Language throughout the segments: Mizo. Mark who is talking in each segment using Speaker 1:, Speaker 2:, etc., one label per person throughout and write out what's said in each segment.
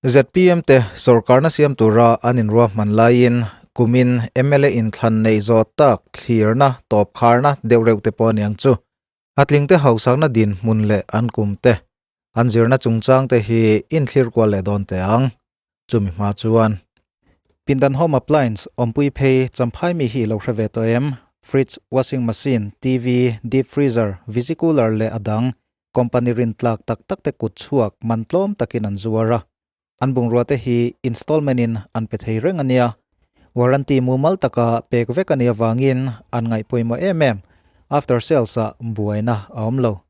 Speaker 1: ZPM te sorkarna siam tura an inruahman laiin kumin mla inthlan neih zawh tak thlirna tawp kharna deuh reuh te pawh aniang chu. A tlingte hausakna dinhmun leh an kum te, an zirna chungchang te hi inthlir kual leh dawn teh ang. Chumi hma chuan. Pindan Home Appliance awmpui phei Champhai mi hi i lo hre ve tawh em? Fridge, washing machine, TV, deep freezer, visi cooler leh a dang Company rintlak tak tak te kut chhuak man tlawm takin an zuar a, an bungrua te hi installment in an pe thei reng a nia. Warranty mumal taka pek vek a nih avangin an ngaih pawimawh em em. After sales ah buaina a awm lo.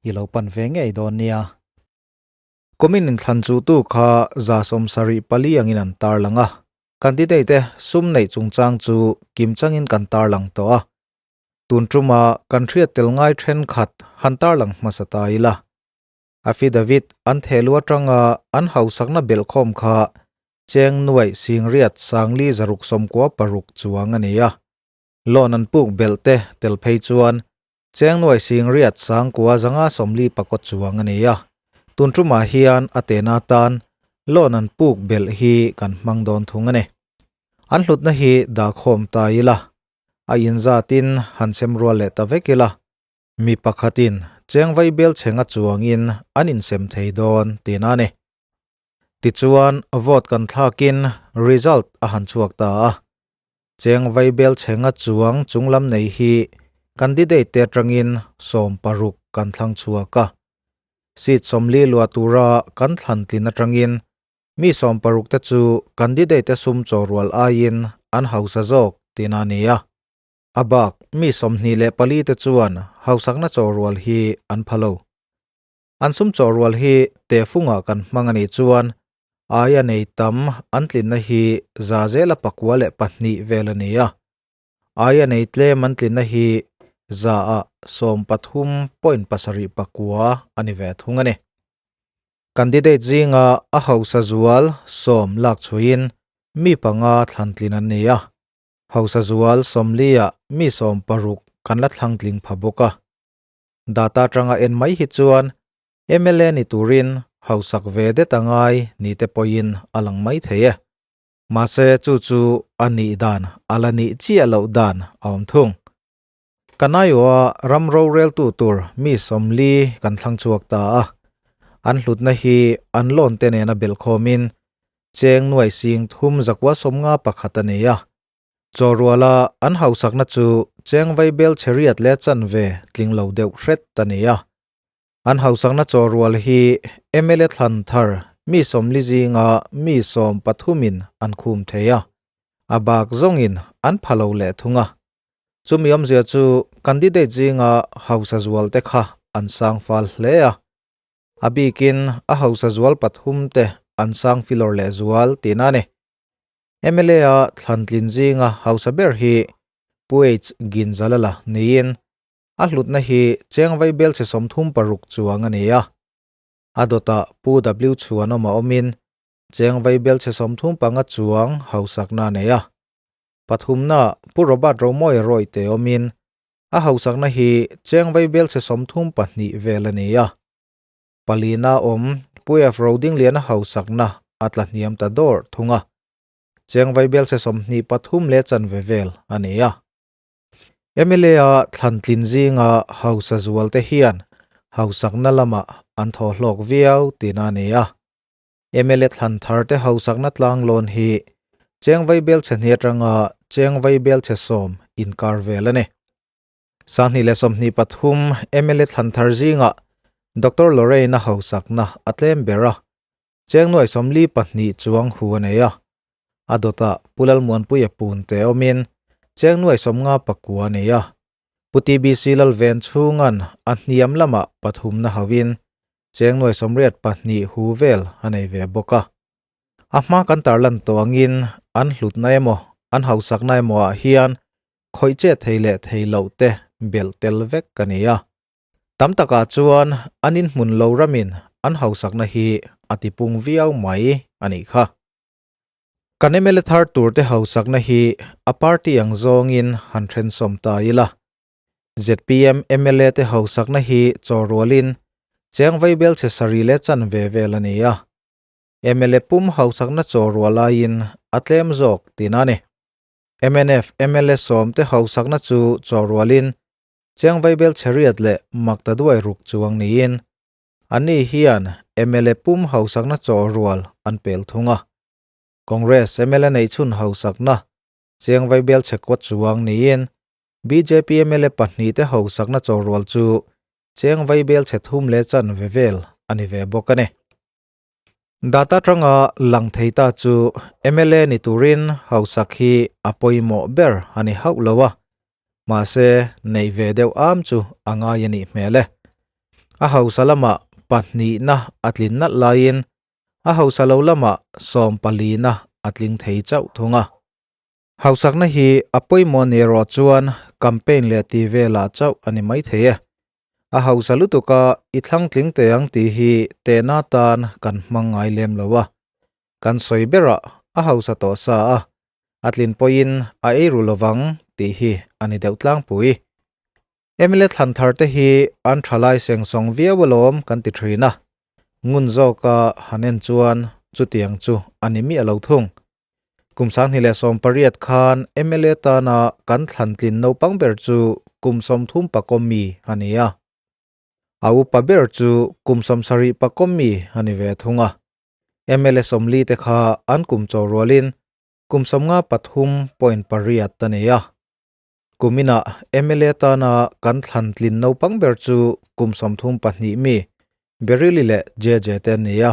Speaker 1: I lo pan ve ngei dawn nia. Kumin inthlan chuhtu kha 74 angin an tarlang a. Candidate te sum neih chungchang chu kimchangin kan tarlang tawh a. Tun tuma kan hriat tel ngai thenkhat han tarlang hmasa ta ila. Affidavit an thehlu atanga an hausakna belhkhawm kha cheng nuaih singriat sangli zaruk sawmkua paruk chuang a ni a. Loan an puk belh te tel phei chuan cheng nuaih singriat sangkua zanga sawmli pakaw chuang a ni a. Tun tumah hian a tehna atan loan an puk belh hi kan hmang dawn thung a ni. An hlutna hi dahkhawm ta ila. A inzatin han sem rual leh ta vek ila, mi pakhatin cheng vaibel chhenga chuangin an insem thei dawn tihna a ni. Tichuan, vote kan thlakin result a han chhuak ta a. Cheng vaibel chhenga chuang chunglam nei hi candidate te atangin 16 kan thlang chhuak a. Seat 40 luah tura kan thlan tlin atangin Mi 16 te chu candidate te sum chaw rual aiin an hausa zawk tihna a ni a. A bak mi 24 te chuan hausakna chaw rual hi an pha lo. An sum chaw rual hi tehfungah kan hmang a nih chuan aia nei tam an tlinna hi 102 vel a ni a. Aia nei tlem an tlinna hi 13.79% a ni ve thung a ni. Candidate zinga a hausa zual 10 lak chhuiin mi panga thlan tlin an ni a. Hausa zual 40 ah mi 16 kan la thlang tling pha bawk a. Data atanga en mai hi chuan mla ni turin hausak ve det a ngai ni te pawhin a lang mai thei e. Mahse chu chu a nih dan a la nih chiah loh dan a awm thung. Kan aiawha ram roreltu tur mi 40 kan thlang chhuak ta a. An hlutna hi an loan te nena belhkhawmin cheng nuai sing thum zakua 51 a nei a. Chawruala an hausakna chu cheng vaibel chheriat leh chanve tling lo deuh hret a ni a. An hausakna chawrual hi mla thlan thar mi 40 zinga mi 13 in an khum thei a. A bak zawngin an pha lo leh thung a. Chumi awmzia chu candidate zinga hausa zual te kha an sang fal hle a. A bikin a hausa zual pathum te an sang filawr leh zual tihna a ni. Mla a thlan tlin zinga hausa ber hi Pu H Ginzalala niin a hlutna hi cheng vaibel chhe 36 chuang a ni a. A dawtah Pu W Chhuanawma awmin cheng vaibel chhe 35 chuang hausakna a nei a. Pathumna Pu Robert Romawia Roy te awmin a hausakna hi cheng vaibel chhe 32 vel a ni a. Palina awm Pu F Rodingliana hausakna a tla hniam ta dawr thung a. Cheng vaibel chhe 23 leh chanve vel a ni a. Mla a thlan tlin zinga hausa zual te hian hausakna lamah an thaw hlawk viau tihna a ni a. Mla thlan thar te hausakna tlang lawn hi cheng vaibel chhe hni atanga cheng vaibel chhe 10 inkar vel a ni. 2023 mla thlan thar zinga Doctor Lorraine a hausakna a tlem ber a, cheng nuai 42 chuang hu a nei a. A dawtah Pu Lalmuanpuia pun te awmin cheng nuai 59 a nei a. Pu TBC Lalven chhungan a hniam lamah pathumna hauin cheng nuai 82 hu vel a nei ve bawk a. A hma kan tarlan tawh angin an hlutna emaw an hausakna emaw ah hian khawih che thei leh thei loh te belh tel vek a ni a. Tam takah chuan an inhmun lo ramin an hausakna hi a tipung viau mai a nih kha. Kan mla thar tur te hausakna hi a party ang zawngin han then sawm ta ila. ZPM mla te hausakna hi chawrualin cheng vaibel chhe sarih leh chanve vel a ni a. Mla pum hausakna chaw rual aiin a tlem zawk tihna a ni. Mnf mla sawmte hausakna chu chaw rualin Chiang Vaibel Chariot leh Maktaduai ruk chuang niin anni hian mla pum hausakna chaw rual an pel thung a. Congress mla neihchhun hausakna Chiang Vaibel Chhekawt chuang niin bjp mla pahnihte hausakna chaw rual chu Chiang Vaibel chhe thum leh chanve vel a ni ve bawk a ni. Data tanga lang thei ta chu mla ni turin hausak hi a pawimawh ber a ni hauh lo a, mahse neih ve deuh am chu a ngai a nih hmel e. A hausa lamah pahnihna a tlin nalh laiin a hausa lo lamah sawm palina a tling thei chauh thung a. Hausakna hi a pawimawh ni erawh chuan campaign leh tih velah chauh a ni maithei e. A hausa lutuka i thlang tling teh ang tih hi tehna tan kan hmang ngai lem lo a. Kan sawi berah a hausa tawh sa a, a tlin pawhin a ei ru lovang tih hi a ni deuh tlangpui. Emily thlan thar te hi an thalai sengsawng viau alawm kan ti thin a, ngun zawka han en chuan chutiang chu a ni miah lo thung. Kum 2018 khan mla tana kan thlan tlin naupang ber chu kum 30 pakawm mi a ni a. A upa ber chu kum 70 pakawm mi a ni ve thung a. Mla 40 te kha an kum chaw rualin kum 53.8 a ni a. Kuminah mla tana kan thlan tlin naupang ber chu kum 32 mi Beryl-i leh JJ te an ni a.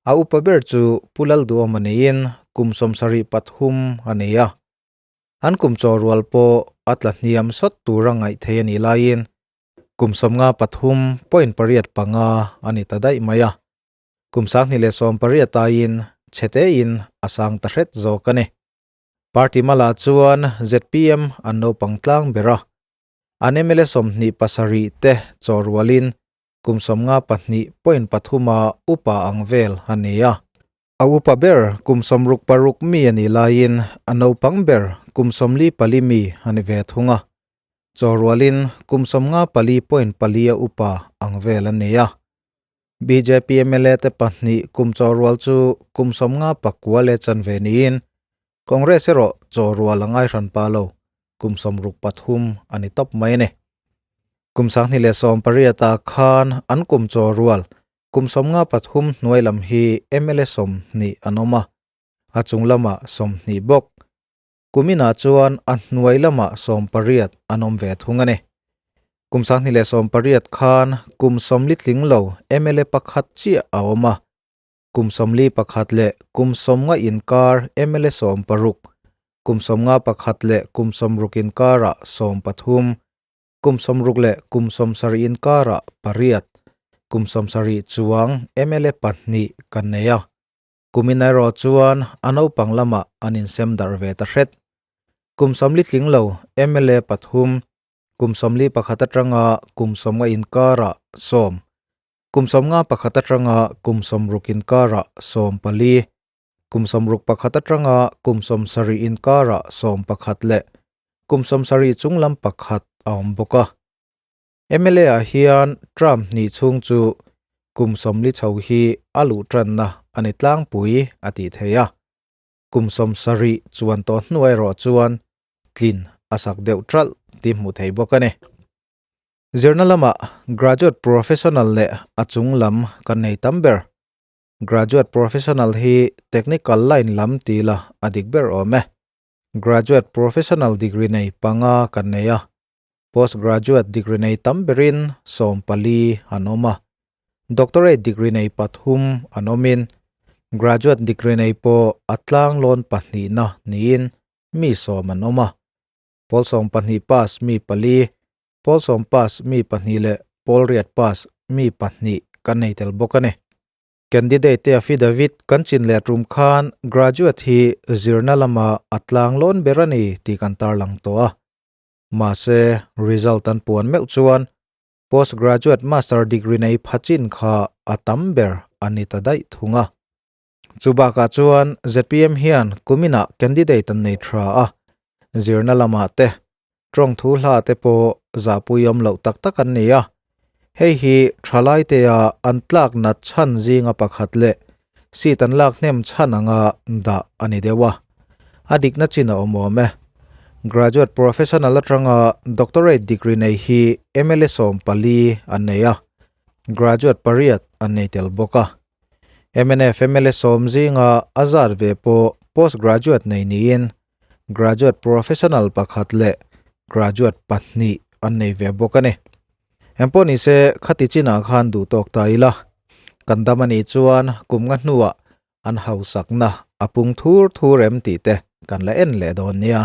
Speaker 1: A upa ber chu Pu Lalduhawma niin kum 73 a ni a. An kum chaw rual pawh a tla hniam sawt tura ngaih theih a nih laiin kum 53.85 a ni ta daih mai a. Kum 2018 aiin chhetein a sang ta hret zawk a ni. Party mala chuan zpm an naupang tlang ber a, an mla 27 te chaw rualin kum 52.3 a upa ang vel a ni a. A upa ber kum 66 mi a nih laiin a naupang ber kum 44 mi a ni ve thung a, chaw rualin kum 54.4 a upa ang vel a ni a. Bjp mla te pahnih kum chaw rual chu kum 59 leh chanve niin Congress erawh chaw rual a ngai hran pa lo, kum 63 a ni tawp mai a ni. Kum 2018 ah khan an kum chaw rual kum 53 hnuai lam hi mla 20 an awm a, a chung lamah 20 bawk. Kuminah chuan a hnuai lamah 18 an awm ve thung a ni. Kum 2018 khan kum 40 tling lo mla pakhat chiah a awm a. Kum 41 leh kum 50 inkar mla 16, kum 51 leh kum 60 inkarah 13, kum 60 leh kum 70 inkarah 8, kum 70 chuang mla pahnih kan nei a. Kumin erawh chuan a naupang lamah an insem darh ve ta hret. Kum 40 tling lo mla pathum, kum 41 atanga kum 50 inkarah 10, kum 51 atanga kum 60 inkarah 14, kum 61 atanga kum 70 inkarah 11 leh kum 70 chunglam pakhat a awm bawk a. Mla ah hian term hnih chhung chu kum 40 chho hi a luh tanna a ni tlangpui a tih thei a. Kum 70 chuan tawh hnuai erawh chuan tlin a sak deuh tral tih hmuh thei bawk a ni. Zirna lamah graduate professional leh a chung lam kan nei tam ber. Graduate professional hi technical line lam ti la a dik ber awm e. Graduate professional degree nei panga kan nei a. Postgraduate degree nei tam berin 14 an awm a. Doctorate degree nei pathum an awmin graduate degree nei pawh a tlang lawn pahnihna niin mi 10 an awm a. Pawl 12 pass mi pali, pawl 10 pass mi pahnih leh pawl riat pass mi pahnih kan nei tel bawk a ni. Candidate te affidavit kan chin leh tum khan graduate hi zirna lama a tlang lawn ber a ni tih kan tarlang tawh a. Mahse result an puan meuh chuan postgraduate master degree nei phachin kha a tam ber a ni ta daih thung a. Chubakah chuan zpm hian kuminah candidate an nei tha a, zirna lamah te, tawng thu hla te pawh zahpui awm loh tak tak an ni a. Hei hi thalai te a an tlak nat chhan zinga pakhat leh Seat an lak hnem chhan anga dah a ni deuh a, a dikna chin a awm awm e. Graduate professional atanga doctorate degree nei hi mla 14 an nei a, graduate pariat an nei tel bawk a. Mnf mla sawm zinga a zat ve pawh postgraduate nei niin graduate professional pakhat leh graduate pahnih an nei ve bawk a ni. Engpawh ni se khati chinah khan duh tawk ta ila, kan dam a nih chuan kum nga hnuah an hausakna a pung thur thur em tih te kan la en leh dawn nia.